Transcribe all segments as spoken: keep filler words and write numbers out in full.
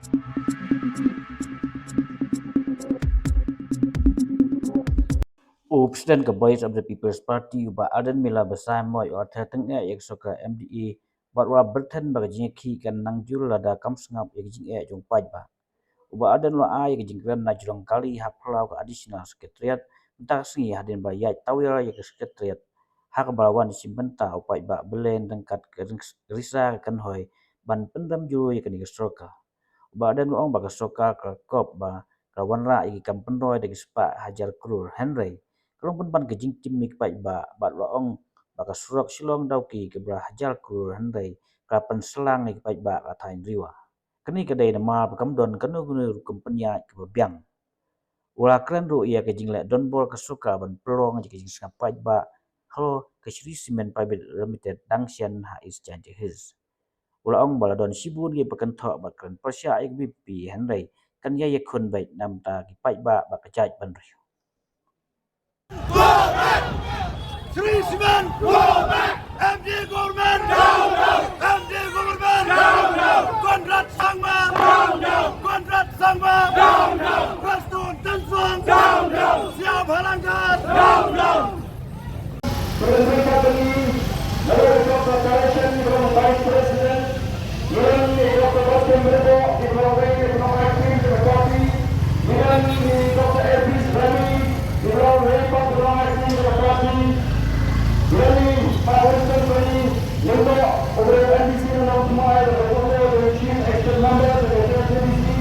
U President ka Voice of the People's Party, u Bah Ardent Miller Basaiawmoit, u la tyrteng eh ïa ka sorkar M D A bad u la byrthen ba ka jingïakhih kan nang jur lada kam sngap ïa ka jingeh jong u paidbah. U Bah Ardent u la ai ïa ka jingkren na Jurong Kali ha phyllaw ka Additional Secretariat mynta ka sngi hadien ba la ïaid tawiar ïa ka Secretariat ha kaba la wan shim bynta u paidbah Belen ryngkat ka risa ka kynhoi ban pynrem jur ïa kane ka sorkar. U Bah Ardent u la ong ba ka sorkar ka la kop ba ka la wanrah ïa ki kam pynroi da ki spah hajar klur, hynrei ka long pynban ka jingtim ïa ki paidbah, bad u la ong ba ka surok Shillong Dawki kaba la hajar klur, hynrei ka la pynshlang ïa ki paidbah ka thaiñ Ri-Bhoi. Kane ka dei namar ba kam don kano kano rukom pynïaid kaba biang. U la kren ruh ïa ka jingleh donbor ka sorkar ban pynlong ïa ka jingsngap paidbah halor ka Shree Cement Private Limited dang shen ha East Jaintia Hills. U la ong ba la don shibun ki ba kynthoh bad kren pyrshah ïa ka V P P, hynrei kan ïai ïakhun beit na ka bynta ki paidbah bad ka jaitbynriew. Go back! Shree Cement! Go back! M D A government! Down, down! M D A government! Down, down! Conrad Sangma! Down, down! Conrad Sangma! Down, down! Prestone Tynsong! Down, down! Siaw Bhalang Dhar! Down, down! President Company, Honorable Doctor Tarishan, Vice President, Ngilan i Doctor Bastian Brito, i Honorable Wayne, i Honorable Acting, i Honorable Party, Ngilan i Doctor Elvis Remy, i Honorable Wayne, i Honorable Acting, i Honorable Party, Ngilan i Pak Winston Tony, Lengkok, Honorable N D C, Honorable Jumai, Honorable Chief Executive Member, Honorable K T D C,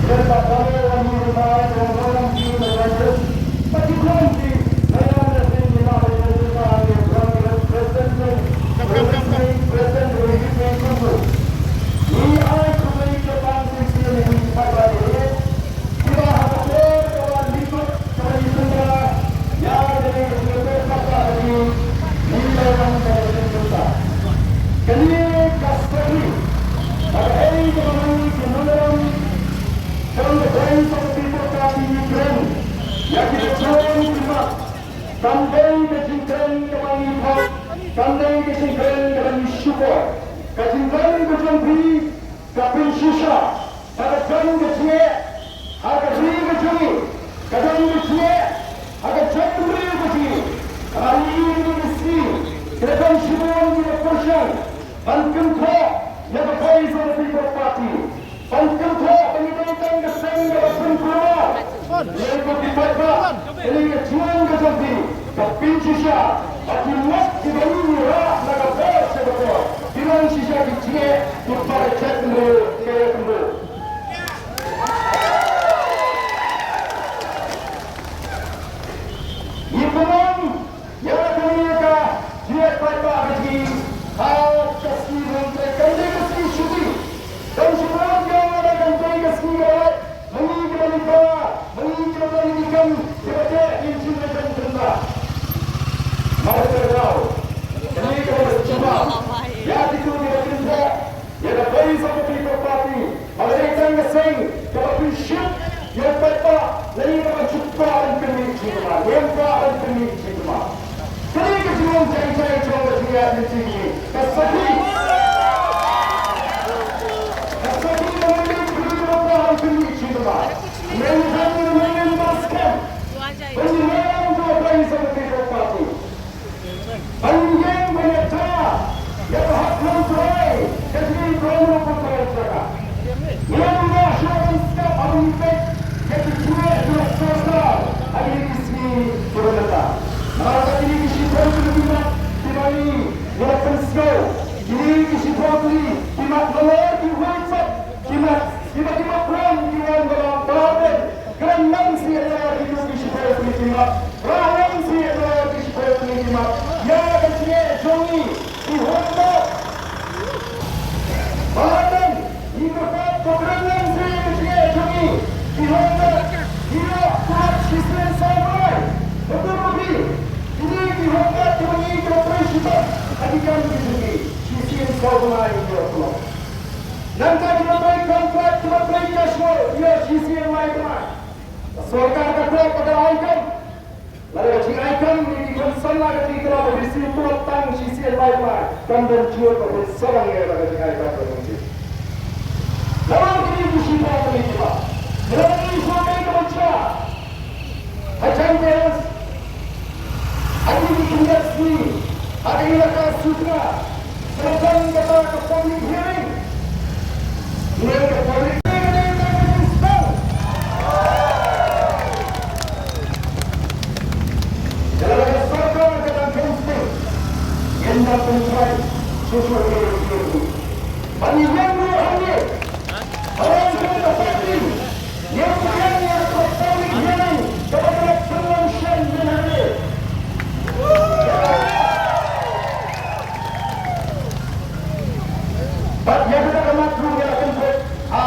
Honorable Pak Samuel, Honorable Jumai, Honorable Ram Singh, Honorable Jones, Pak Jibran Singh, Honorable Singh, Honorable President, Honorable President, Honorable President, Kane ka sakhi, ha kaei kaba ngi ki nongïalam jong ka Voice of the People Party ngi kren ïa ki jingkren ki mat. Kam dei ka jingkren kaba ngi thok, kam dei ka jingkren kaba ngi shukor. Ka jingkren ka jong phi ka pynshisha ba ka don ka jingeh ha ka ri ka jong ngi, ka don ka jingeh ha ka jaitbynriew ka jong ngi. Hynrei ïa kine ki sngi ki la don shibun ki ba pyrshang ban kynthoh ïa ka Voice of the People Party. Ban kynthoh ba ngi dei tang ka seng kaba pynkulmar ïa ki paidbah. Kane ka jingim ka jong phi ka pynshisha ba ki mat kiba ngi rah na ka por sha ka por ki long shisha ki jingeh kiba ka jaitbynriew ka ïakynduh. Ngi pynlong ïa kane ka jingïaid paidbah ka jong ngi ha ka sngi Nongthymmai, kam dei ka sngi shuti. Kam shu pynlong ïa kane kam dei ka sngi ba lait ma ngi kiba lypa, ma ngi kiba don ki kam kiba teh, ngin shu leit ban pynbha. Namar kata ka daw kane ka dei ka jingmut ïa kito kiba kynthoh ïa ka Voice of the People Party ba ka dei tang ka seng kaba pynshit ïa u paidbah. Lane kaba shu kwah ban pynmih jingkyrmen, ngim kwah ban pynmih jingkyrmen. Kane ka jinglong jai jai jong ka jingïaid lynti jong ngi, ka sakhi, ka sakhi ba ngi dei ki briew kiba kwah ban pynmih jingkyrmen. Ngi dei ki briew kiba skhem ba ngi ïalam jong ka Voice of the People Party. Ban ïeng ban ïada ïa ka hok nongtrei ka jong ngi kum ki nongtrei jaka. Ngim lah shuh ban skhem ha ban peit ïa ki jingeh jong ka sorkar ha kine ki sngi kiba mynta. Namar ba kine ki shiphew tylli ki mat kiba ngi la pynsngew, kine ki shiphew tylli ki mat nalor ki WhatsApp ki mat kiba ki mat ram ki wan ba lam ba ben. Kren nang sih ïa kito ki shiphew tylli ki mat. Kren nang sih ïa kito ki shiphew tylli ki mat. Ïa ka jingeh jong ngi ki hynmen. Ba dang ngi kyrpad ba kren nang sih ïa ka jingeh jong ngi ki hynmen. Ngi ïoh kum shisien saw bnai. Haduh mynta kine ki hynmen kiba ngi ki la trei shitom ha ki kam ki jong ngi. Shisien saw bnai ngi ïoh kum. Nangta kiba trei contract, kiba trei cash roll, ïa shisien lai bnai. Ka sorkar ka tlot ba ka ai kam. Lada ka jingai kam ïa ki khun samla ka jingtlot ba phi siew tlot tang shisien lai bnai, kam don jingmut ba phin sah ïa la ka jingai kam ka jong phi. Namar kine ki shi Ha ka elaka Sukma, ka la don kata ka public hearing. Ngi ka public hearing ka dei ka jingsdang. Ka la ka sorkar ka dang kynsteng. Ngin da pyntrei shuh shuh ïa ka hearing. Ban ïeng ruh hangne. Ba wan kum ka party. Ïa ka hearing, ïa ka public hearing kaba ka la pynlong shen mynhynnin. Bad ïa kata ka mat ruh ngi la pynpoi ha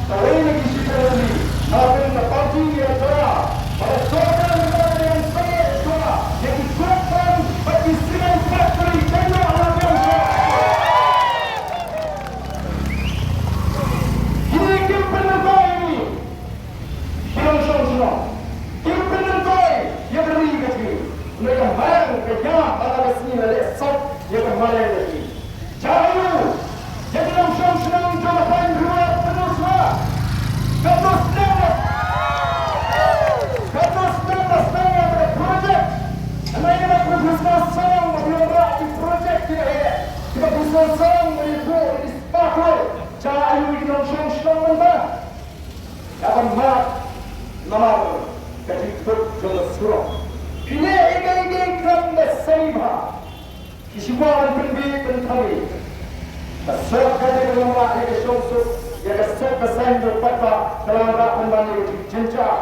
kawei na ki shiphew tylli na ka party ïa ka ba ka sorkar mynta ka dang sangeh ïa ki coke farm bad ki cement factory kynnoh na ka. Kine kim pynmyntoi ïa ngi ki nongshong shnong. Kim pynmyntoi ïa ka ri ka jong ngi. Hynrei ka marang ka ïa ba la ka sngi la leh sop ïa ka marang ka jong ngi. Sha ïa u ïa ki nongshong shnong jong ka thaiñ Riwar Pynursla. Katno snem ba, katno snem ba sdang ïa ka project. Hynrei ïa ka professional song ba ïa ka project ki la heh. Ïa ka professional song ba ïa ka spakul. Sha ïa u ïa ki nongshong shnong mynta. Ka ban mad namar ka jingput jong ka surok. Phi leh ïa kaei kaei khlem da sngewbha. Ki shu kwah ban pynbieit pynthame. Ka surok ka dei ka lamra ïa ka shongsuk, ïa ka sep ka saiñ jong u paidbah, ka lamra pynban ïa ka jingjynjar.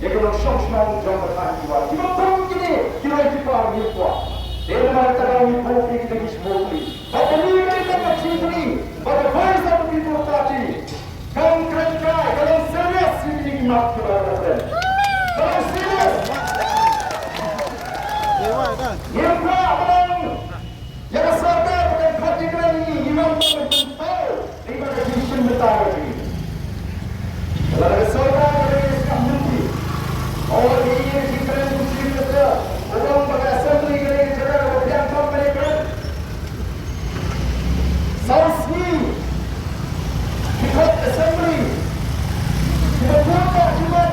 Ïa ka nongshong shnong jong ka thaiñ Riwar. Kiba kum kine ki roi ki par ngi kwah. Dei namar kata ngi buh ïa kita ki shnong. Ba kane ka dei ka jingkylli. Ba ka Voice of the People Party. Kan kren kai, ka long serious ïa kine ki mat kiba la kren. Ka long serious. Ngim kwah ba long ïa ka sorkar ba kan khot ïa kren ïa ngi, ngi wan tang ban pynpaw ïa ka jingshim bynta ka jong ngi. Lada ka sorkar ka dei ka sngap lynti, o ïa ka jingkren u Chief Minister u ong ba ka Assembly ka dei ka jaka kaba biang tam ban ïakren. Saw sngi ki khot Assembly kiba bun ba ki mat.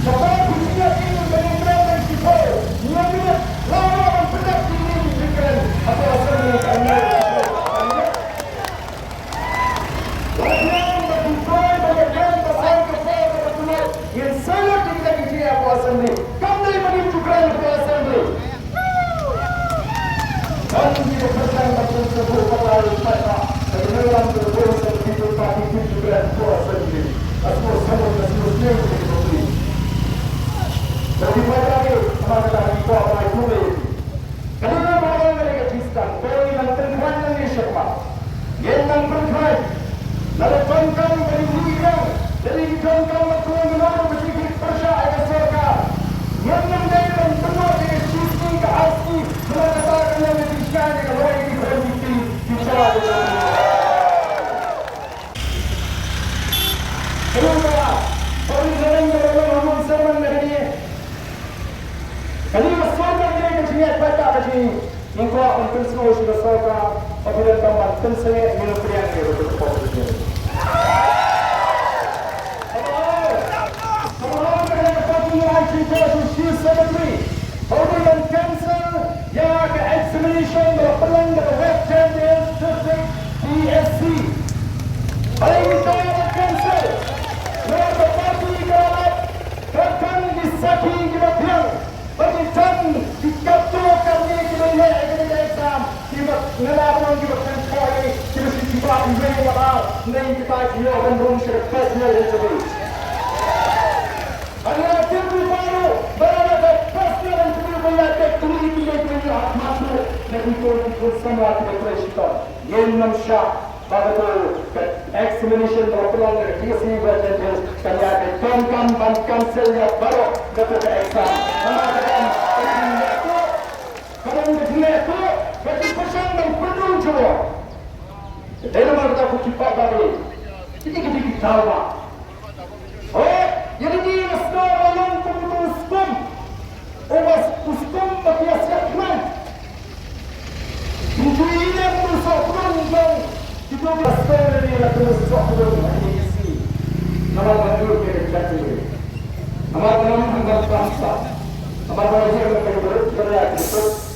Kata ki jingïaid ïing ban ïakren ban siphew hynñiew minit. Lada ban pyndep ïa kine ki jingkren ha ka Assembly ka hynñiew. Lada ban pyndep ba ïakren ba san ka por kaba kynnoh. Ngin sa ïoh ïa kita ki jingïaid ha ka Assembly. Kam dei ba ngin ju kren ha ka Assembly. Kan ngi da pyrshang ban pynsngewthuh paidbah, paidbah, ka jingïalam ka Voice of the People Party kim ju kren ha ka Assembly. Ka sngewsynei, ka sngewsynei ka jingpyni. Ka jingpyni ka dei, namar kata ngi kwah ban ai khublei ïa phi. Ka dei ba ngi ka dei ka jingstad, ko ngi nang pynkhlaiñ nang ïa shakhmat. Ngin nang pynkhlaiñ. Lada donkam ban ïa ngi ïa, lada ngi donkam ban ïa ngi nong ba ki pyrshah ïa ka sorkar. Ngin nang dei ban pynlong ïa ka shisngi ka arsngi. Namar kata ka long ka jingshai ïa ka lawei ki briew ki ki jala ki jala. Ka long ka ba ngi nang dei ban long ha mon sermon na kane. Kane ka sorkar ka dei ka jingïaid paidbah ka jong ngi. Ngi kwah ban pynsngew sha ka sorkar ba phi donkam ban pynsangeh ïa ka pdiang ïa ka pop ka jong ngi. Kaba ar, kaba ar ka dei ka party ngi ai jingkyrpad sha u Chief Secretary ba u dei ban cancel ïa ka examination ba la pynlong da ka West Jaintia Hills District P S C. Balei ngi kwah ban cancel? Namar ka party ka la lap Ka don ki sakhi kiba biang, ba ki don ki katto katne kiba ïaleh ïa kane ka exam, kiba ngi la don kiba kren poi, kiba shu jubab iwei iwei, ne kita ki ïoh ban rung sha ka personal interview. Ba ngi la tip ruh baroh ba la ka personal interview ba ïa ka kynti ki ïa ki ïa ki ïa ki ïa ki ïa ki ïa ki samla kiba trei shitom. Ngin ym shah Ba kato ka examination ba la pynlong da ka T S C West Jaintia Hills, kan ïa ka donkam ban cancel ïa baroh kato ka exam. Namar ka dang ka jingïathuh, ka dang ka jingïathuh, ka jingpyrshang ban pynrung jubor. Dei namar kata ko ki paidbah, kine ki dei ki daw ba Hooid, ïa kine nga sngewbha long kum uto u skum. Uba u skum ba ki ïa siat khnang. Ngi ju ïa kum u sohkrum jong kito ki sngewbha ïa la kum u sohkrum ha kine ki sngi. Namar ba ngi ïa ka jait ngi. Namar ba ngi hangta ba sah. Namar ba ngi ïa ka jait ngi.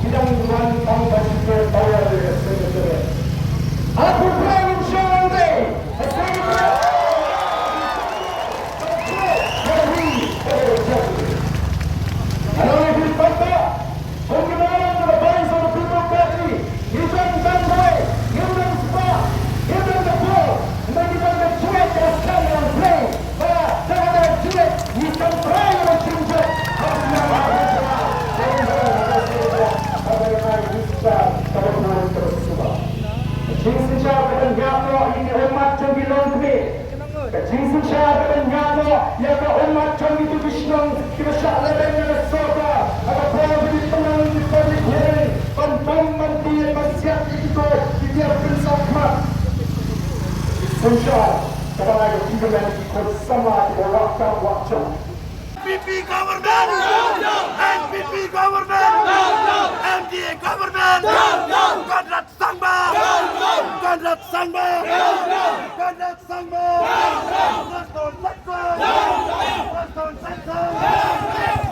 ki dang wan tang ban shim power de, de, de, de. Ap u Prime Minister nangta. Ka Prime Minister. Ka Prime Ban ngat noh ïa ka ummat jong kito ki shnong kiba shah lehbeiñ ïa ka sorkar ha ka por ba ki pynlong ki public hearing ban bom ban tied ban siat ïa kito ki tiar pynsaw khmat. Synshar kaba nai ka jingkmen ki khun samla kiba wad kam wad jam. N P P government! N P P government! M D A government! Conrad Sangma! Conrad Sangma! Conrad Sangma! Conrad Sangma!